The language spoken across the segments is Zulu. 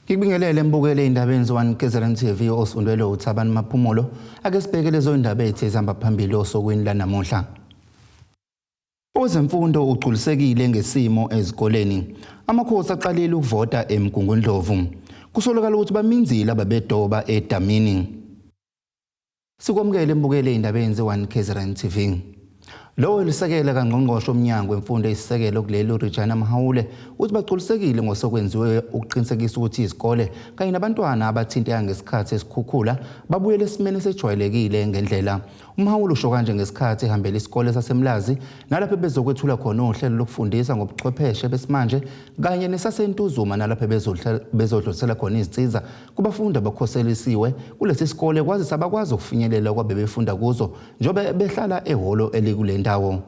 Ngikubingelele mbukele indabeni zo-1 KZN TV osundwele uThabani Maphumulo. Ake sibheke lezo indaba ethi ezihamba phambili osukwini lanamuhla. Owezemfundo ugculisekile ngesimo ezikoleni. Amakhosi aqalile ukuvota eMgungundlovu. Kusolakala ukuthi baminzile ababedoba edamini. Sikwamukele mbukele indabeni ze-1 KZN TV. Lowo lisekela kangqongqoshe omnyango wemfundo eyisisekelo kuleli uRegina Mhaule uthi bagculisekile ngosokwenziwe ukuqinisekisa ukuthi izikole kanye nabantwana abathinteka ngesikhathi esikhukhula babuyele esimeni esejwayelekile ngendlela. UMhaule usho kanje ngesikhathi ehambela isikole saseMlazi nalapho bezokwethula khona uhlelo lokufundisa ngobuchwepheshe besimanje kanye nesaseNtuzuma nalapho bezodlulisela khona izinsiza kubafundi abakhoselisiwe kulesi sikole kwazise abakwazi ukufinyelela kwabebefunda kuzo njengoba behlala ehholo elikule ndawo.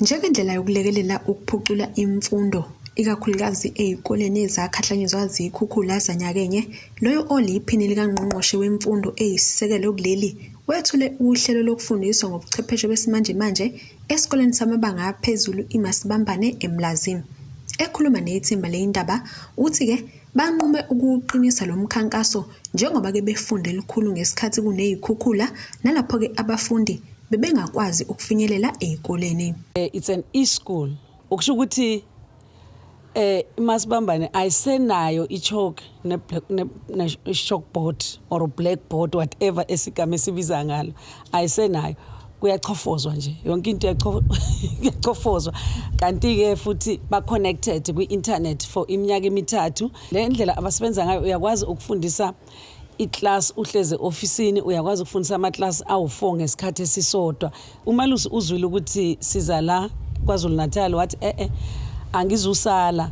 Njengendlela yokulekelela ukuphucula imfundo, ikakhulukazi ezikoleni ezakhahlanyezwa zikhukhula zanyakenye, loyo oliphini likaNgqongqoshe weMfundo eyisisekelo kuleli wethule uhlelo lokufundiswa ngobuchwepheshe besimanjemanje esikoleni samabanga aphezulu iMasibambane eMlazi. Ekhuluma nethimba leyindaba, uthi-ke Banqume ukuwuqinisa lo mkhankaso njengoba-ke befunde lukhulu ngesikhathi kunezikhukhula nalapho-ke abafundi bebengakwazi ukufinyelela ezikoleni. It's an e-school. Okusho ukuthi iMasibambane ayisenayo i-chalk ne-chalkboard or blackboard, whatever esigama esibiza ngalo, ayisenayo. Kuyachofozwa nje yonke into, iyachofozwa. Kanti-ke futhi ba-connected kwi-internet for iminyaka emithathu. Le ndlela abasebenza ngayo, uyakwazi ukufundisa iclass uhleze ofisini, uyakwazi ukufundisa ama-class awu-4 ngesikhathi esisodwa. Umalusi uzwile ukuthi siza la KwaZulu Natal, wathi, "E-e, angizusala,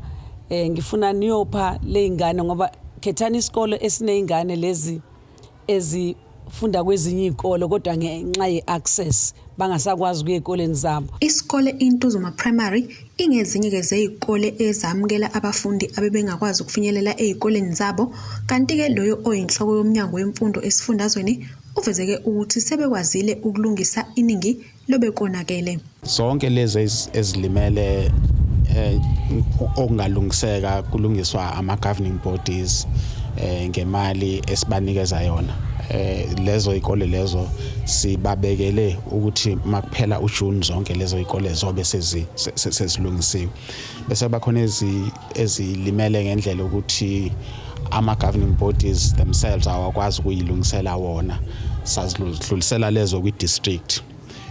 ngifuna niyopha ley'ngane, ngoba khethani isikole esiney'ngane lezi ezifunda kwezinye iy'kole kodwa ngenxa ye-access bangasakwazi ukuya ey'koleni zabo." Isikole iNtuzuma Primary ingezinye-ke zey'kole ezamukela abafundi abebengakwazi ukufinyelela ey'koleni zabo, kanti-ke loyo oyinhloko yomnyango wemfundo esifundazweni uvezeke ukuthi sebekwazile ukulungisa iningi lobekonakele. Zonke lezi ezilimele okungalungiseka kulungiswa ama governing bodies ngemali esibanikeza yona. Lezo ikole lezo sibabekele ukuthi makuphela uJune zonke lezo ikole zobe sezilungisiwe. Bese bakhona ezilimele ngendlela ukuthi ama governing bodies themselves awakwazi ukuyilungisela wona, sazidlulisela lezo kwi district.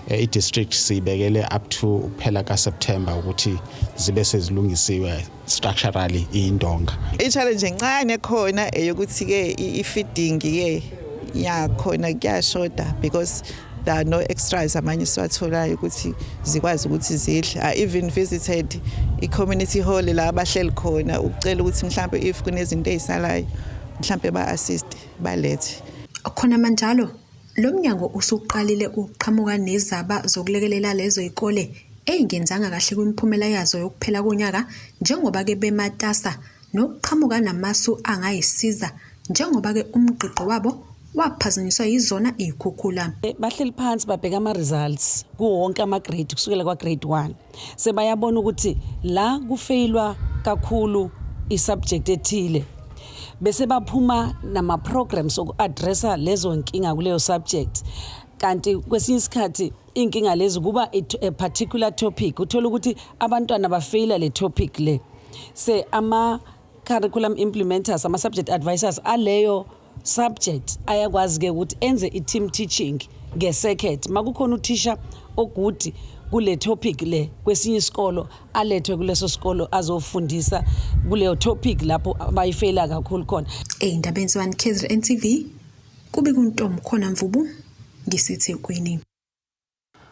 I-district siyibekele up to ukuphela kaSeptember ukuthi zibe sezilungisiwe structurally indonga. I-challenge encane khona eyokuthi-ke i-feeding-ke yakhona kuyashoda because there are no extras amanye siwatholayo ukuthi zikwazi ukuthi zidle. I even visited i-community hall la abahleli khona ukucela ukuthi mhlampe if kunezinto ey'salayo mhlampe ba-assist balethe. Khona manjalo, lo mnyango usuqalile ukuqhamuka nezaba zokulekelela lezo yikole ey'ngenzanga kahle kwimiphumela yazo yokuphela konyaka, njengoba-ke bematasa nokuqhamuka namasu angayisiza njengoba-ke umgqigqo wabo waphazanyiswa yizona iy'khukhula. Bahleli phansi babheka ama-results kuwo wonke ama-grade kusukela kwa-grade 1, sebayabona ukuthi la kufeyilwa kakhulu i-subject ethile, bese baphuma nama-programs oku-addressa lezo nkinga kuleyo subject. Kanti kwesinye isikhathi iy'nkinga lezi kuba a particular topic, uthola ukuthi abantwana bafeyila le topic le, se ama-curriculum implementers, ama-subject advisors aleyo subject ayakwazi-ke ukuthi enze i-team teaching nge-circuit. Ma kukhona uthisha o-good kule topic le kwesinye isikolo, alethwe kuleso sikolo azofundisa kuleyo topic lapho abayifeyila kakhulu khona. Ey'ndabeni ze-1 KZN TV, kubika uNtombi Mvubu ngiseThekwini.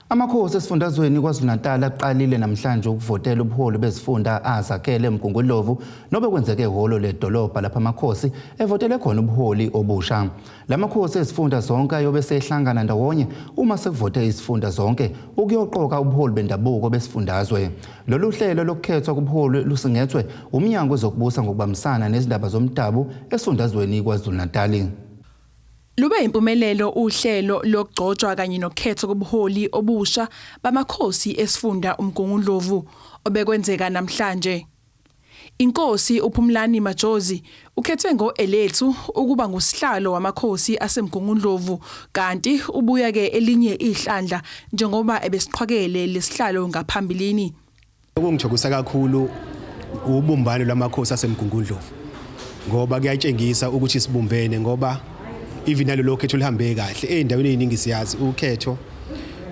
Amakhosi esifundazweni KwaZulu-Natal aqalile namhlanje ukuvotela ubuholi bezifunda azakhele eMgungundlovu nobe kwenzeke ehholo ledolobha lapha amakhosi evotele khona ubuholi obusha. Lamakhosi ezifunda zonke ayobe sehlangana ndawonye uma sekuvote izifunda zonke ukuyoqoka ubuholi bendabuko besifundazwe. Lolu hlelo lokukhethwa kubuholi lusingethwe umnyango wezokubusa ngokubambisana nezindaba zomdabu esifundazweni KwaZulu-Natal. Lube impumelelo uhlelo lokugcotshwa kanye nokhetho kobuholi obusha bamakhosi esifunda uMgungundlovu obekwenzeka namhlanje. Inkosi uPhumlani Majozi ukhethwe ngo-elethu ukuba ngusihlalo wamakhosi aseMgungundlovu kanti ubuya ke elinye ihlandla njengoba ebesiqhwakele lesihlalo ngaphambilini. Okungithokozisa kakhulu ubumbano lwamakhosi aseMgungundlovu ngoba kuyatshengisa ukuthi sibumbene ngoba even nalolo khetho lihambe kahle ey'ndaweni ey'ningi siyazi ukhetho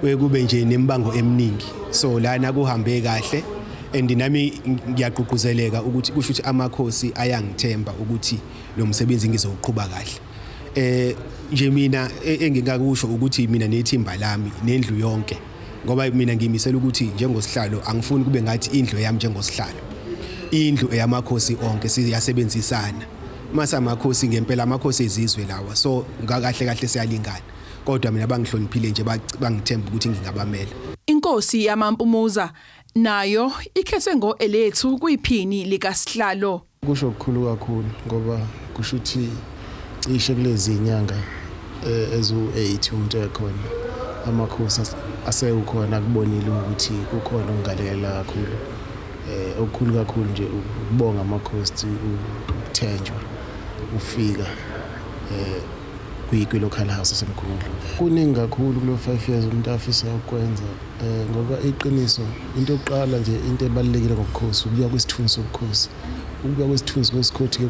kuye kube nje nemibango eminingi so lana kuhambe kahle and nami ngiyagqugquzeleka ukuthi kusho ukuthi amakhosi ayangithemba ukuthi lo msebenzi ngizowuqhuba kahle. Nje mina engingakusho ukuthi mina nethimba lami nendlu yonke ngoba mina ngimisela ukuthi njengosihlalo angifuni kube ngathi indlu yami njengosihlalo indlu eyamakhosi onke siyasebenzisana mase amakhosi ngempela amakhosi ezizwe lawa so kahle kahle siyalingana kodwa mina bangihloniphile nje bangithemba ukuthi ngingabamela. Inkosi yamaMpumuza nayo ikhethwe ngo-elethu kuyiphini likasihlalo. Kusho okukhulu kakhulu ngoba kusho ukuthi cishe kulezi nyanga eziwu-8 umuntu ekhona amakhosi asewukhona akubonile ukuthi kukhona okungalekelela kakhulu okukhulu kakhulu nje ukubonga amakhosi ukuthenjwa ufika kwi-local house eseMgungundlovu. Kuningi kakhulu kulo 5 years umuntu afisa ukwenza ngoba iqiniso into yokuqala nje into ebalulekile ngobukhosi ukubuya kwesithunzi sobukhosi. Ukubuya kwesithunzi kwesikhothi-ke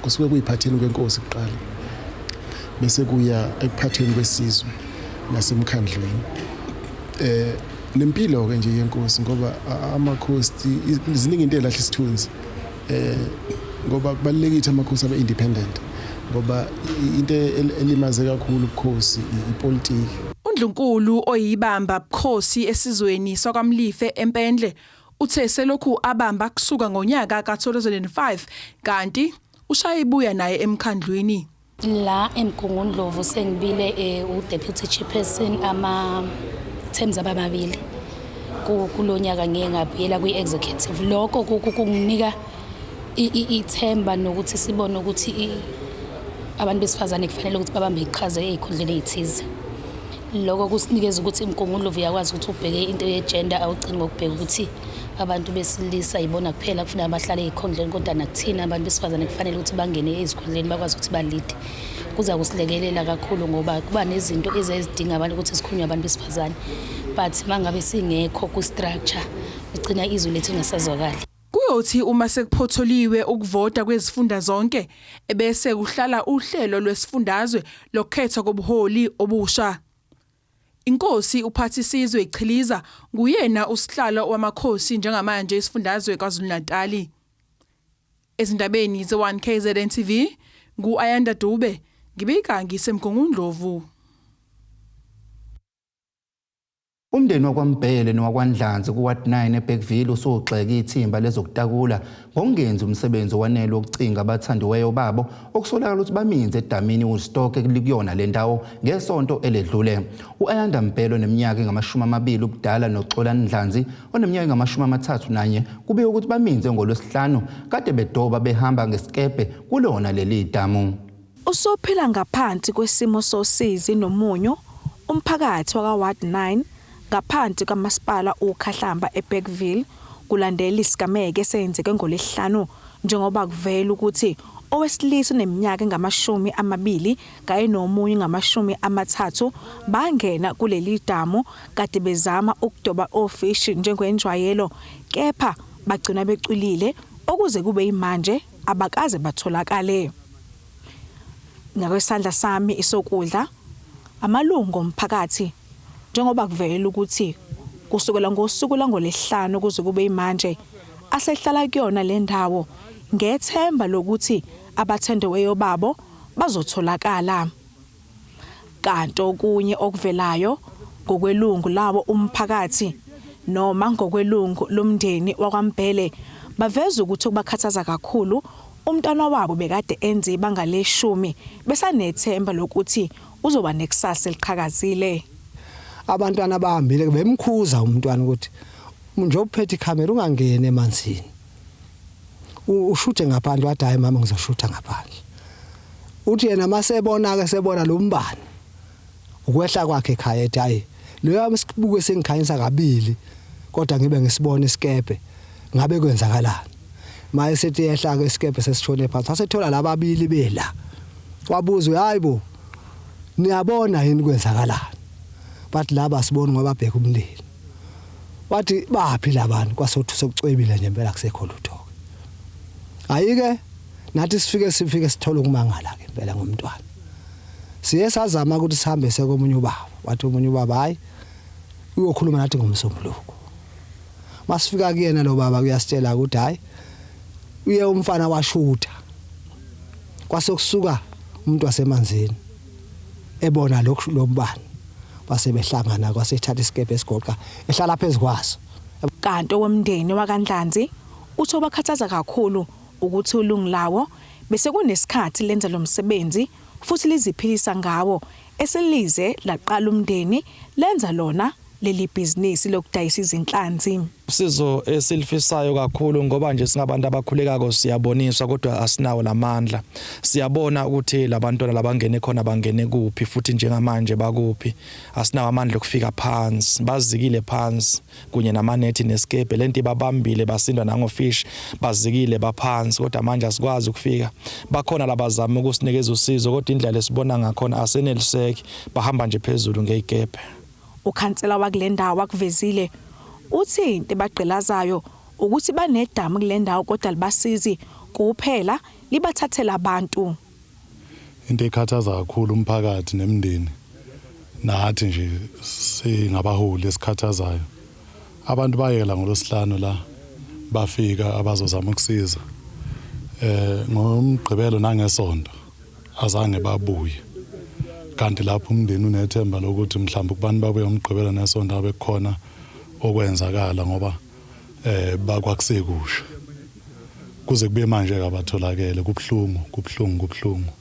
kusuke kuyiphatheni kwenkosi kuqala bese kuya ekuphathweni kwesizwe nasemkhandlweni. Nempilo-ke nje yenkosi ngoba amakhosi ziningi into elahla isithunzi ngoba kubalulekile ukuthi amakhosi abe independent ngoba into elimaze kakhulu ubukhosi ipolitiki. UNdlunkulu oyibamba bukhosi esizweni sakwaMlife eMpendle uthe selokhu abamba kusuka ngonyaka ka-2005 kanti ushaye ibuya naye emkhandlwini. La eMgungundlovu sengibile u-deputy chairperson ama-terms abamabili kulonyaka ngiye ngabuyela kwi-executive. Lokho kunginika ithemba nokuthi sibone ukuthi abantu besifazane kufanele ukuthi babambe iqhaza ey'khundleni ey'thize. Lokho kusinikeza ukuthi iMgungundlovu iyakwazi ukuthi ubheke into ye-gender, awugcini ngokubheka ukuthi abantu besilisa yibona kuphela kufuneka bahlale ey'khundleni, kodwa nakuthina abantu besifazane kufanele ukuthi bangene ezikhundleni bakwazi ukuthi balide. Kuza kusilekelela kakhulu ngoba kuba nezinto ezizidinga abantu ukuthi sikhulunywe abantu besifazane, but mangabe singekho ku-structure igcina izwi lethu lingasazwakali. Kuyothi uma sekuphotholiwe ukuvota kwezifunda zonke ebese kuhlala uhlelo lwesifundazwe lokukhethwa kobuholi obusha. Inkosi uPhathisizwe Chiliza nguyena usihlalo wamakhosi njengamanje isifundazwe KwaZulu-Natali. Ezindabeni ze-1 KZN TV ngu-Ayanda Dube ngibika ngiseMgungundlovu. Umndeni wakwaMbhele nowakwaNdlanzi ku-Ward 9 eBergville usugxeka ithimba lezokutakula ngokungenzi umsebenzi owanele wokucinga abathandiweyo babo okusolakala ukuthi baminze edamini iWoodstock ekuyona le ndawo ngesonto eledlule. U-Ayanda Mbhele oneminyaka engama-20 ubudala noXolani Ndlanzi oneminyaka engama-31 kubikwa ukuthi baminze ngoLwesihlanu kade bedoba behamba ngesikebhe kulona leli damu. Usophila ngaphansi kwesimo sosizi nomunyu umphakathi waka-Ward 9 ngaphansi kamasipala uKhahlamba eBergville kulandela isigameko esenzeke ngoLwesihlanu njengoba kuvela ukuthi owesilisa oneminyaka engama-20 kanye nomunye ngama-30 bangena kuleli damu kade bezama ukudoba ofishi njengenjwayelo kepha bagcina becwilile okuze kube imanje abakaze batholakale. Ngakwesandla sami isokudla amalungu omphakathi njengoba kuvela ukuthi kusukela ngosuku langolesihlanu kuze kube imanje asehlala kuyona le ndawo ngethemba lokuthi abathendiweyo babo bazotholakala. Kanti okunye okuvelayo ngokwelungu lawo umphakathi noma ngokwelungu lomndeni wakwaMbhele baveza ukuthi okubakhathaza kakhulu umntwana wabo bekade enze ibanga leshumi besanethemba lokuthi uzoba nekusasa eliqhakazile. Abantwana bahambile bemkhuza umntwana ukuthi nje uphethe ikhamera ungangeni emanzini ushuthe ngaphandle, wathi hayi mama ngizoshutha ngaphandle. Uthi yena masebona ke sebona lo mbani ukwehla kwakhe ekhaya ethi hayi leyo sibuke sengikhanyisa kabili kodwa ngibe ngisibona isikebhe ngabe kwenzakalani. Maye sethi yehla ke isikebhe sesishone phansi, wasethola lababili bela. Wabuza, hayibo, niyabona yini kwenzakalani? Bathi laba sibona ngoba bheka umlilo. Wathi baphi labantu? Kwasothi sokucwebile nje impela, kusekho lutho. Ayike nathi sifike sithola ukumangala ke impela ngomntwana. Siye sazama ukuthi sihambe sekomunye ubaba, wathi omunye ubaba hayi, uyokhuluma nathi ngomsombuluko. Masifika kuyena lo baba, kuyasitshela ukuthi hayi, uye umfana washutha, kwase kusuka umuntu wasemanzini ebona lokhu lombani, base behlangana, kwasethatha isikebhe esigoqa ehlala phezukwaso. Kanti owomndeni wakaNdlanzi uthi obakhathaza kakhulu ukuthi ulungu lawo bese kunesikhathi lenza lo msebenzi futhi liziphilisa ngawo, eselize laqala umndeni lenza lona leli bhizinisi lokudayisa izinhlanzi. Usizo esilifisayo kakhulu, ngoba nje singabantu abakhulekako, siyaboniswa kodwa asinawo lamandla. Siyabona ukuthi labantwana labangene khona bangene kuphi, futhi njengamanje bakuphi. Asinawo amandla okufika phansi, bazikile phansi kunye namanethi nesikebhe lento ibabambile, basindwa nangofish, bazikile baphansi, kodwa manje asikwazi ukufika. Bakhona labazama ukusinikeza usizo, kodwa indlela esibona ngakhona aseneliseki, bahamba nje phezulu ngeyikebhe. Ukhansela wakule ndawo akuvezile, uthi into ebagqilazayo ukuthi banedamu kule ndawo kodwa libasizi kuphela, libathathela abantu. Into ekhathaza kakhulu umphakathi nemindeni nathi nje singabaholi esikhathazayo, abantu bayela ngolosihlanu la, bafika abazozama ukusiza ngomgqibelo nangesonto, azange babuye. Kanti lapho umndeni unethemba lokuthi mhlawumbe kubani babuye ngomgqibelo nesonto abe kukhona okwenzakala, ngoba bakwakusekusha. Kuze kube manje abatholakele. Kubhlungu, kubhlungu, kubhlungu.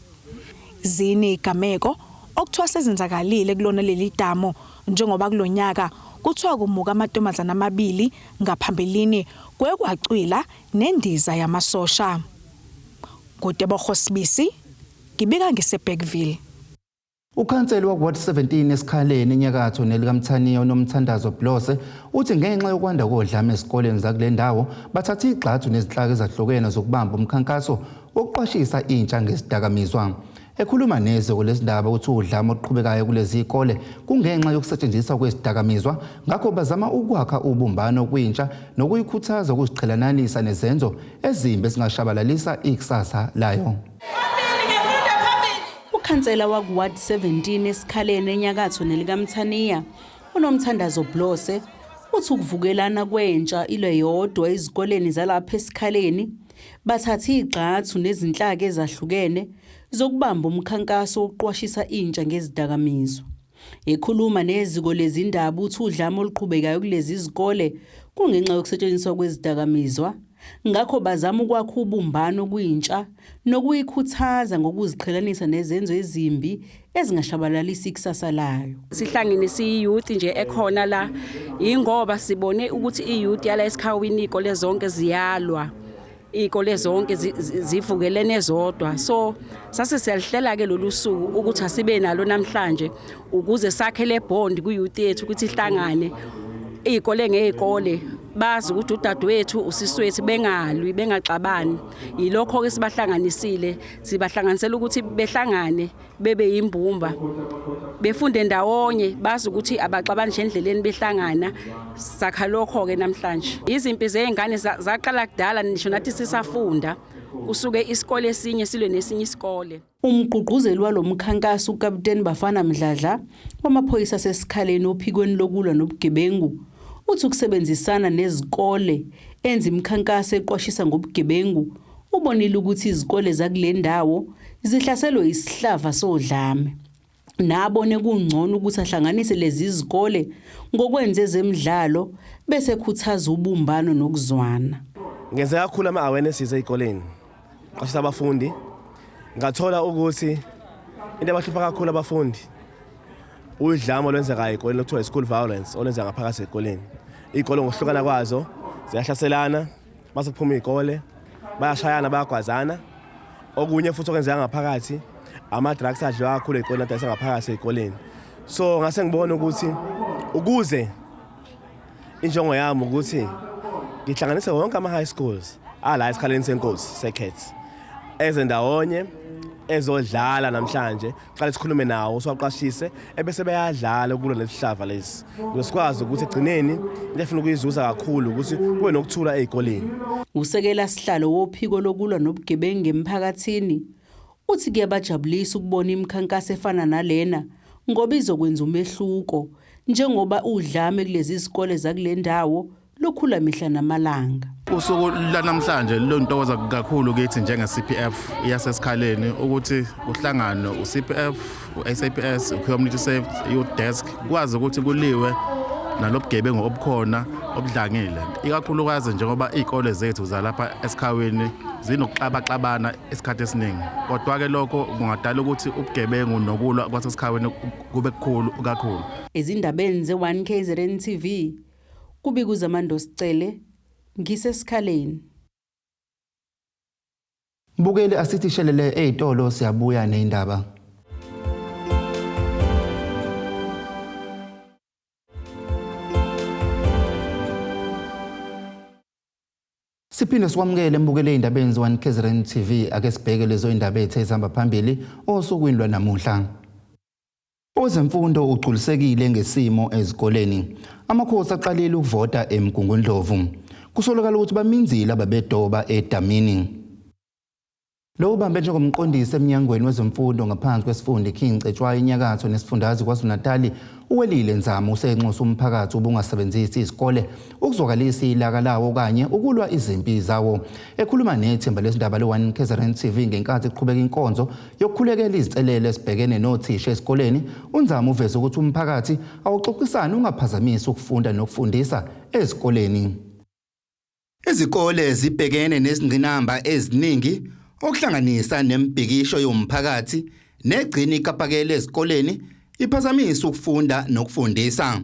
Zine igameko okuthiwa sezenzakalile kulona leli damu, njengoba kulonyaka kuthiwa kumuka amantombazana amabili, ngaphambilini kwekwacwila nendiza yamasosha. Ngutebogo Sibisi, ngibika ngiseBergville. Ukhansela wakuWard 17 esikhaleni enyakatho nelikaMthaniya, uNomthandazo Blose, uthi ngenxa yokwanda kodlame ezikoleni zakule ndawo, bathatha igxathu nezinhlaka ezahlukene zokubamba umkhankaso wokuqwashisa intsha ngezidakamizwa. Ekhuluma neziko lezindaba, uthi udlame oluqhubekayo kulezi zikole kungenxa yokusetshenziswa kwezidakamizwa, ngakho bazama ukwakha ubumbano kwintsha nokuyikhuthaza ukuziqhelananisa nezenzo ezimbi ezingashabalalisa ikusasa layo. Ukhansela wakuWard 17 esikhaleni enyakatho nelikaMthaniya, uNomthandazo Blose, uthi ukuvukelana kwentsha ile yodwa ezikoleni zalapha esikhaleni, bathatha igxathu nezinhlaka ezahlukene zokubamba umkhankaso wokuqwashisa intsha ngezidakamizwa. Ekhuluma neziko lezindaba, uthi udlame oluqhubekayo kulezi zikole kungenxa yokusetshenziswa kwezidakamizwa, ngakho bazama ukwakha ubumbano kwintsha nokuyikhuthaza ngokuziqhelanisa nezenzo ezimbi ezingashabalalisa ikusasa layo. Sihlangene siyi-youth nje ekhona la, ingoba sibone ukuthi i-youth yala esikhawini, iy'kole zonke ziyalwa, iy'kole zonke zivukelene zodwa. So sase siyalihlela-ke lolu suku ukuthi asibe nalo namhlanje ukuze sakhe le bond kwi-youth yethu, ukuthi ihlangane iy'kole ngey'kole, bazi ukuthi udadewethu, usiswethu, bengalwi, bengaxabani. Yilokho-ke sibahlanganisile, sibahlanganisela ukuthi behlangane bebe yimbumba, befunde ndawonye, bazi ukuthi abaxabani nje endleleni behlangana. Sakha lokho-ke namhlanje. Izimpi zey'ngane zaqala kudala, nisho nathi sisafunda, kusuke isikole esinye silwe nesinye isikole. Umgqugquzeli walomkhankaso, uKaputeni Bafana Mdladla wamaphoyisa asesikhaleni ophikweni lokulwa nobugebengu, uthi ukusebenzisana nezikole enza imikhankaso eqwashisa ngobugebengu, ubonile ukuthi izikole zakule ndawo zihlaselwe isihlava sodlame. Nabone kungcono ukuthi ahlanganise lezi zikole ngokwenza ezemidlalo bese khuthaza ubumbano nokuzwana. Ngenze kakhulu ama-awarenesses ey'koleni, qwashisa abafundi. Ngathola ukuthi into abahlupha kakhulu abafundi udlame olwenzekayo ey'koleni, okuthiwa i-school violence, olwenzeka ngaphakathi ey'koleni. Iy'kole ngokuhlukana kwazo ziyahlaselana, mase kuphuma iy'kole bayashayana, bayagwazana. Okunye futhi okwenzeka ngaphakathi, ama-drugs adliwa kakhulu ey'koleni, adayisa ngaphakathi ey'koleni. So ngase ngibona ukuthi ukuze injongo yami ukuthi ngihlanganise wonke ama-high schools. ala esikhaleni senkosi seCats eze ndawonye ezodlala namhlanje. Qale sikhulume nawo, siwaqashise, ebese beyadlala kulo lesihlava lesi, ukuze sikwazi ukuthi egcineni into efuna ukuyizuza kakhulu ukuthi kube nokuthula ey'koleni. Usekela sihlalo wophiko lokulwa nobugebengu emphakathini uthi kuyabajabulisa ukubona imikhankaso efana nalena ngoba izokwenza umehluko njengoba udlame kulezi zikole zakule ndawo lukhula mihla namalanga. Usuku lanamhlanje luntokoza kakhulu kithi njenge-CPF yaseSikhaleni ukuthi kuhlangane u-CPF, u-SAPS, u-Community Safety, Youth Desk, kwazi ukuthi kuliwe nalobugebengu obukhona obudlangile, ikakhulukazi njengoba iy'kole zethu zalapha esikhawini zinokuxabaxabana isikhathi esiningi. Kodwa-ke lokho kungadala ukuthi ubugebengu nokulwa kwasesikhawini kube kukhulu kakhulu. Ezindabeni ze-1 KZN TV, kubika uZamando Sicele, ngiseSikhaleni. Mbukeli, asithi shelele ey'tolo, siyabuya ney'ndaba. Siphinde sikwamukele mbukele ey'ndabeni ze-1 KZN TV. Ake sibheke lezo y'ndaba ethe ezihamba phambili osukwini lwanamuhla. Owezemfundo ugculisekile ngesimo ezikoleni. Amakhosi aqalile ukuvota eMgungundlovu. Kusolakala ukuthi baminzile ababedoba edamini. Lo ubambe njengomqondisi emnyangweni wezemfundo ngaphansi kwesifunda iKing Cetshwayo inyakatho nesifundazwe KwaZulu-Natali, uWelile Nzama, usenxusa umphakathi ubungasebenzisi izikole ukuzwakalisa ilaka lawo okanye ukulwa izimpi zawo. Ekhuluma nethimba lezindaba le-1 KZN TV ngenkathi kuqhubeka inkonzo yokukhulekela izinselelo esibhekene nothisha esikoleni, uNzama uveze ukuthi umphakathi awuxoxisani ungaphazamisi ukufunda nokufundisa ezikoleni. Izikole zibhekene nezingqinamba eziningi, okuhlanganisa nemibhikisho yomphakathi negcina ikapakele ezikoleni iphazamisa ukufunda nokufundisa.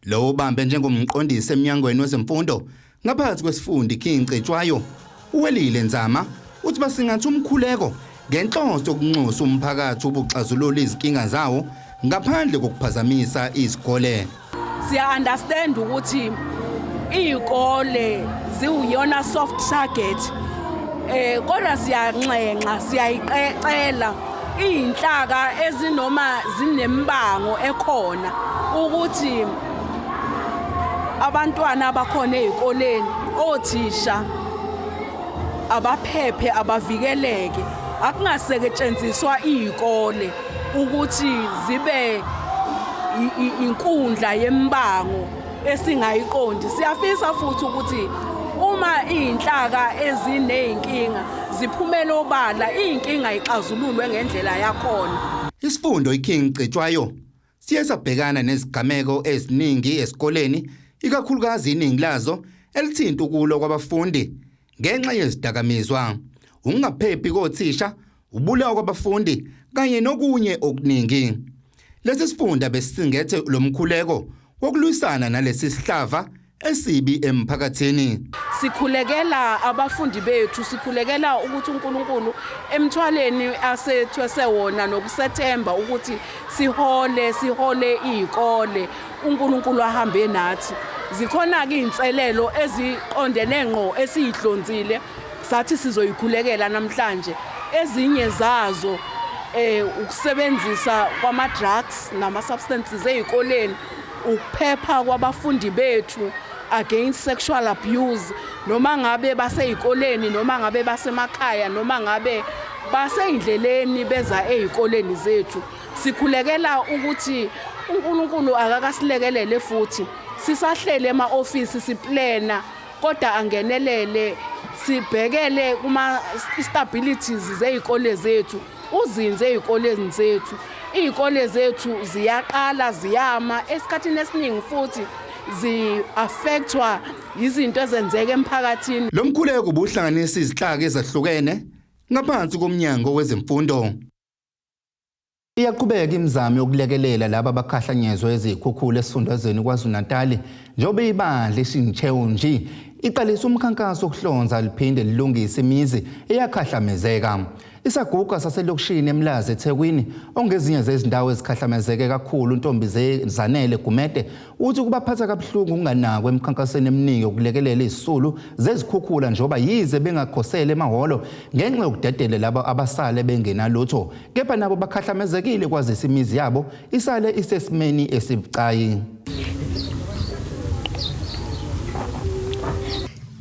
Lo ubambe njengomqondisi emnyangweni wezemfundo ngaphansi kwesifunda iKing Cetshwayo, uWelile Nzama, uthi basingatha umkhuleko ngenhloso yokunxusa umphakathi ubuxazulula izinkinga zawo ngaphandle kokuphazamisa izikole. Siya understand ukuthi iy'kole ziwuyona soft target, kodwa siyanxenxa, siyayiqecela iy'nhlaka ezinoma zinembango ekhona ukuthi abantwana abakhona ey'koleni, othisha abaphephe, abavikeleke. Akungasetshenziswa iy'kole ukuthi zibe inkundla yembango esingayiqondi. Siyafisa futhi ukuthi uma iy'nhlaka eziney'nkinga ziphumele obala, iy'nkinga ixazululwe ngendlela yakhona. Isifundo iKing Cetshwayo siye sabhekana nezigameko eziningi esikoleni, ikakhulukazi iningi lazo elithinta ukulwa kwabafundi ngenxa yezidakamizwa, ukungaphephi kothisha, ubulawa kwabafundi kanye nokunye okuningi. Lesi sifunda besisingethe lo mkhuleko wokulwisana nalesi sihlava esibi emphakathini. Sikhulekela abafundi bethu, sikhulekela ukuthi uNkulunkulu emthwaleni asethwese wona nokusethemba ukuthi sihole iy'kole, uNkulunkulu ahambe nathi. Zikhona-ke iy'nselelo eziqondene ngqo esiyihlonzile sathi sizoyikhulekela namhlanje. Ezinye zazo ukusebenzisa kwama-drugs nama-substances ey'koleni, ukuphepha kwabafundi bethu against sexual abuse, noma ngabe basey'koleni, noma ngabe basemakhaya, noma ngabe basey'ndleleni beza ey'koleni zethu. Sikhulekela ukuthi uNkulunkulu akakasilekelele futhi sisahlele ema-ofisi siplena, kodwa angenelele, sibhekele kuma stabilities zey'kole zethu, uzinze ey'koleni zethu. Iy'kole zethu ziyaqala ziyama esikhathini esiningi futhi zi-affectwa izinto ezenzeka emphakathini. Lo mkhuleko ubuhlanganisa izinhlaka ezahlukene ngaphansi komnyango wezemfundo. Iyaqhubeka imizamo yokulekelela laba abakhahlanyezwe ezikhukhula esifundazweni KwaZulu-Natali, njengoba ibandla iShincheonji iqalisa umkhankaso wokuhlonza liphinde lilungise imizi eyakhahlamezeka. Isaguga saselokishini eMlazi eThekwini ongezinye zezindawo ezikhahlamezeke kakhulu uNtombi Zanele Gumede uthi kubaphatha kabuhlungu ukunganakwa emikhankasweni eminingi yokulekelela izisulu zezikhukhula njengoba yize bengakhosele emahholo ngenxa yokudedele labo abasale bengenalutho kepha nabo bakhahlamezekile kwazise imizi yabo isale isesimeni esibucayi.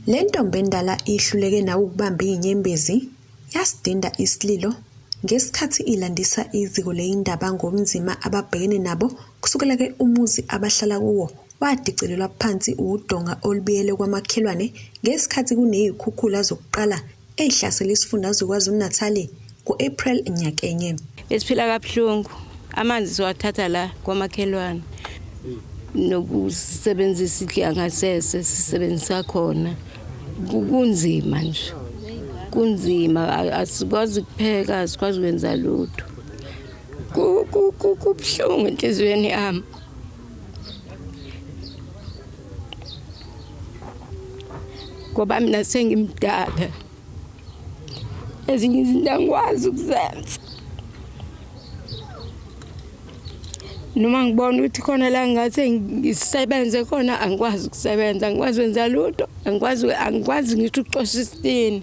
Le ntombi endala ihluleke nawo ukubamba iy'nyembezi yasidinda isililo ngesikhathi ilandisa iziko leyindaba ngobunzima ababhekene nabo kusukela-ke umuzi abahlala kuwo wadicilelwa phansi wudonga olubiyele kwamakhelwane ngesikhathi kuney'khukhula zokuqala ey'hlasele isifundazwe KwaZulu-Natali ngo-April nyakenye. Besiphila kabuhlungu, amanzi siwathatha la kwamakhelwane nokusebenzisa indlu yangasese sisebenzisa khona. Kunzima nje, kunzima, asikwazi ukupheka, asikwazi ukwenza lutho. Kubuhlungu enhliziyweni yami. Ngoba mina sengimdala, ezinye izinto angikwazi ukuzenza. Noma ngibona ukuthi khona la ngathi ngisebenze khona, angikwazi ukusebenza, angikwazi ukwenza lutho, angikwazi ngisho ukucosha isitini.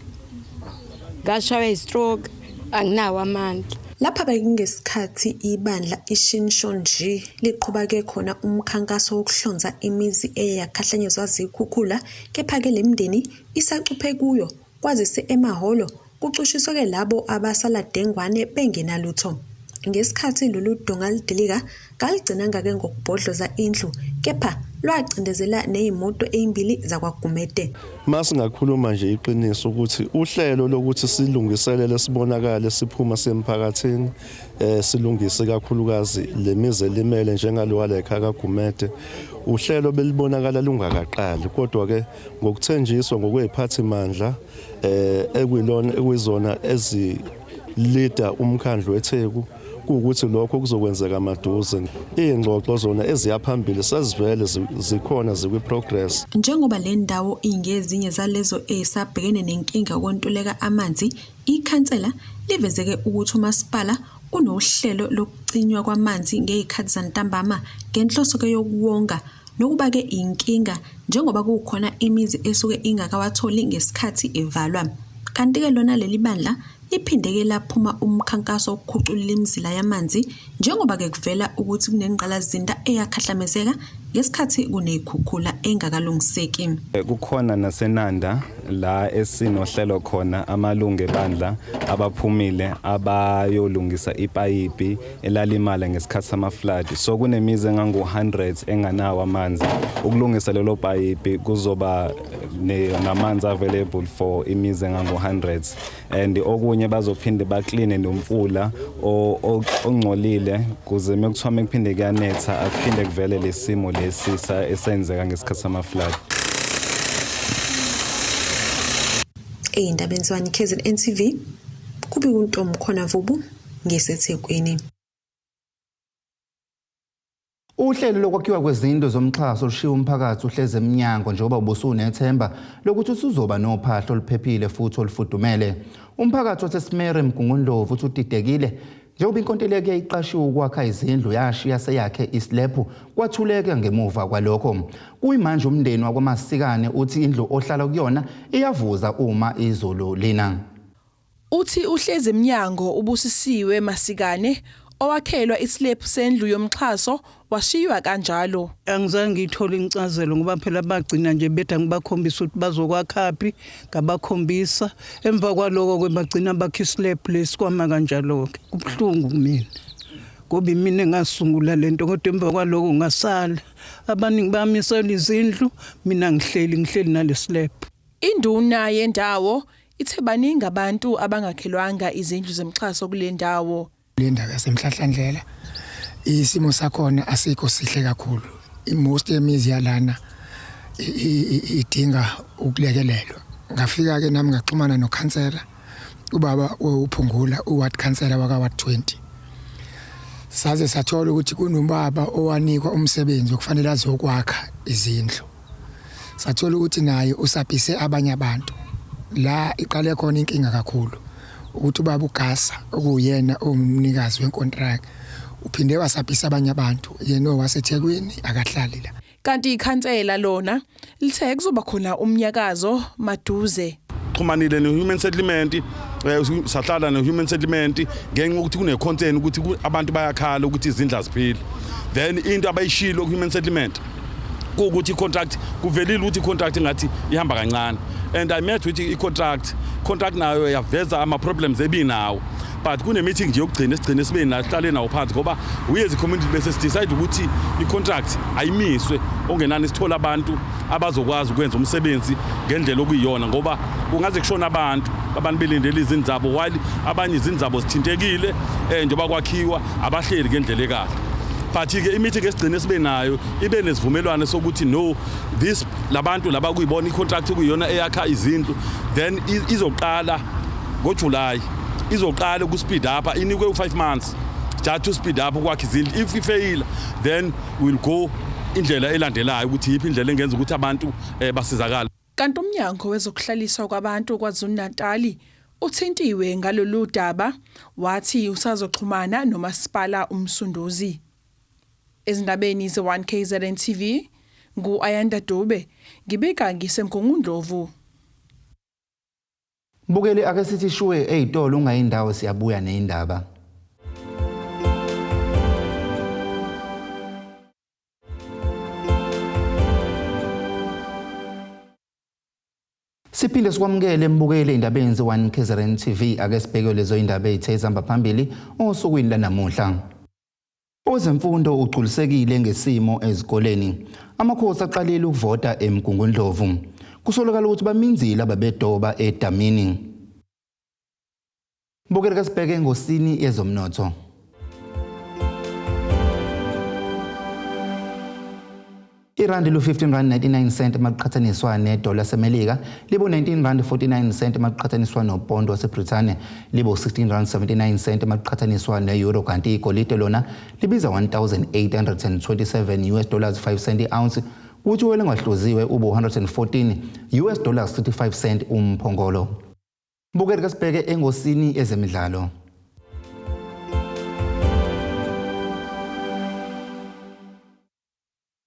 Ngashaywa i-stroke, anginawo amandla. Lapha bekungesikhathi ibandla iShincheonji liqhuba-ke khona umkhankaso wokuhlonza imizi eye yakhahlanyezwa zikhukhula, kepha-ke le mindeni isacuphe kuyo kwazise emahholo kucushiswe-ke labo abasala dengwane bengenalutho. Ngesikhathi lolu donga lidilika, kaligcinanga-ke ngokubhodloza indlu, kepha lwacindezela ney'moto ey'mbili zakwaGumede. Masingakhuluma nje iqiniso ukuthi uhlelo lokuthi silungiselele sibonakale siphuma semphakathini silungise kakhulukazi lemizi elimele njengalo la ekhaya kaGumede, uhlelo belibonakala lungakaqali, kodwa ke ngokuthenjiswa ngokweziphathimandla ekwilona ekwizona ezilida umkhandlu weTheku kuwukuthi lokho kuzokwenzeka maduze. Iy'ngxoxo zona eziya phambili sezivele zikhona zikwi-progress. Njengoba le ndawo ingezinye zalezo ey'sabhekene nenkinga yokwentuleka amanzi, ikhansela livezeke ukuthi umasipala unohlelo lokucinywa kwamanzi ngey'khathi zantambama ngenhloso-ke yokuwonga nokuba-ke inkinga njengoba kukhona imizi esuke ingakawatholi ngesikhathi ivalwa. Kanti-ke lona leli bandla liphinde-ke laphuma umkhankaso wokukhuculula imizila yamanzi njengoba-ke kuvela ukuthi kunengqalasizinda eyakhahlamezeka ngesikhathi kuney'khukhula engakalungiseki. Kukhona naseNanda la esinohlelo khona amalungu ebandla abaphumile abayolungisa ipayipi elalimala ngesikhathi sama-flood. So kunemizi engangu-100 enganawo amanzi. Ukulungisa lelo payipi kuzoba namanzi available for imizi engangu-100, and okunye bazophinde bakline nomfula ongcolile kuze mekuthiwa mekuphinde kuyanetha akuphinde kuvele lesimo lesi esenzeka ngesikhathi sama-flood. Ey'ndabeni zwane KZN TV, kubika uNtombi Vubu ngeseThekwini. Uhlelo lokwakhiwa kwezindlu zomxhaso olushiya umphakathi uhleze eminyango njengoba ubusunethemba lokuthi usuzoba nophahla oluphephile futhi olufudumele. Umphakathi waseSimere eMgungundlovu uthi udidekile njengoba inkontileka yayiqashiwe ukwakha izindlu yashiya seyakhe isilephu kwathuleka ngemuva kwalokho. Kuyimanje umndeni wakwaMasikane uthi indlu ohlala kuyona iyavuza uma izulu lina. Uthi uhlezi eminyango uBusisiwe Masikane owakhelwa isilephu sendlu yomxhaso washiywa kanjalo. Angizange ngiyithole incazelo ngoba phela bagcina nje bethi angibakhombisa ukuthi bazokwakhaphi, ngabakhombisa. Emva kwaloko ke bagcina bakha isilephu lesikwama kanjalo-ke. Kubuhlungu kumina ngoba imina engasungula lento, kodwa emva kwaloko ngasala. Abaningi bamisela izindlu, mina ngihleli nalesilephu. Induna yendawo ithe baningi abantu abangakhelwanga izindlu zemxhaso kule ndawo. Le ndawo yaseMhlahlandlela isimo sakhona asikho sihle kakhulu. Most yemizi yalana idinga ukulekelelwa. Ngafika ke nami ngaxhumana nokhansela ubaba uPhungula, uward councillor waka ward 20. Saze sathola ukuthi kunobaba owanikwa umsebenzi okufanele azokwakha izindlu. Sathola ukuthi naye usabhise abanye abantu. La iqale khona inkinga kakhulu ukuthi ubaba uGasa okuyena owumnikazi wenkontraki uphinde wasabhisa abanye abantu, yena owaseThekwini akahlali la. Kanti ikhansela lona lithe kuzoba khona umnyakazo maduze. Xhumanile ne-human settlement, sahlala ne-human settlement ngenxa yokuthi kune-concern ukuthi abantu bayakhala ukuthi izindlu aziphili. Then into abayishilo ku-human settlement kuwukuthi i-contract kuvelile ukuthi i-contract ngathi ihamba kancane, and I met with i-contract contract nayo yaveza ama-problems ebinawo, but kune-meeting nje yokugcina esigcine sibe nayo, sihlale nawo phansi, ngoba we as a community bese sidecide ukuthi i-contract ayimiswe ongenani sithole abantu abazokwazi ukwenza umsebenzi ngendlela okuyiyona, ngoba kungaze kushona abantu belindele izindlu zabo, while abanye izindlu zabo zithintekile njengoba kwakhiwa abahleli ngendlela ekahle. But-ke i-meeting esigcine sibe nayo ibe nesivumelwano sokuthi no, this labantu laba kuyibona i-contract kuyiyona eyakha izindlu, then izoqala ngoJuly, izoqala ukuspeed up, inikwe u5 months just to speed up ukwakha izindlu. If ifeyila, then we'll go indlela elandelayo ukuthi yiphi indlela engenza ukuthi abantu basizakale. Kanti umnyango wezokuhlaliswa kwabantu KwaZulu-Natal uthintiwe ngalolu daba, wathi usazoxhumana nomasipala uMsunduzi. Ezindabeni ze-1 KZN TV, ngu-Ayanda Dube, ngibika ngiseMgungundlovu. Mbukeli, ake sithi shuwe ey'tolo, ungayindawo, siyabuya ney'ndaba. Siphinde sikwamukele mbukeli endabeni ze-1 KZN TV. Ake sibheke lezo indaba ezithe zihamba phambili osukwini lanamuhla. Owezemfundo ugculisekile ngesimo ezikoleni. Amakhosi aqalile ukuvota eMgungundlovu. Kusolakala ukuthi baminzile ababedoba edamini. Mbukeli, kasibheke engosini yezomnotho. Irandi lu-15 rand 99 cent makuqhathaniswa nedola laseMelika, libo 19 rand 49 cent makuqhathaniswa nopondo waseBrithani, libo 16 rand 79 cent makuqhathaniswa ne-euro, kanti igolide lona libiza 1827 US dollars 5 cent i-ounce, kuthi welengahluziwe ube 114 US dollars 35 cent umphongolo. Mbukeli, kasibheke engosini ezemidlalo.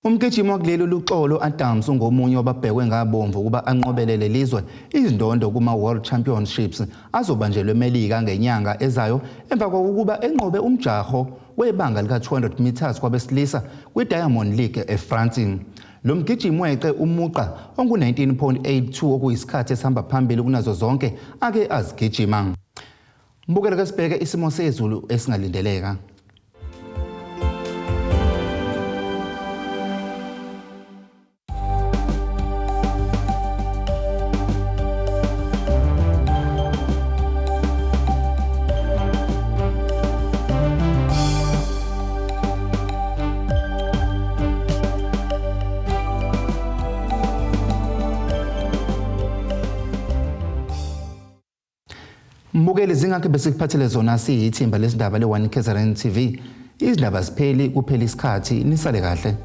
Umgijimi wakuleli Luxolo Adams ungomunye wababhekwe ngabomvu ukuba anqobele lelizwe izindondo kuma-World Championships azobanjelwa eMelika ngenyanga ezayo, emva kokuba enqobe umjaho webanga lika-200 meters kwabesilisa kwi-Diamond League eFrance. Lo mgijimi weqe umugqa ongu-19.82, okuyisikhathi esihamba phambili kunazo zonke ake azigijima. Mbukeli, ke sibheke isimo sezulu esingalindeleka. Mbukeli, zingakho besikuphathele zona siyithimba lesindaba le-1 KZN TV. Izindaba zipheli kuphela isikhathi, nisale kahle.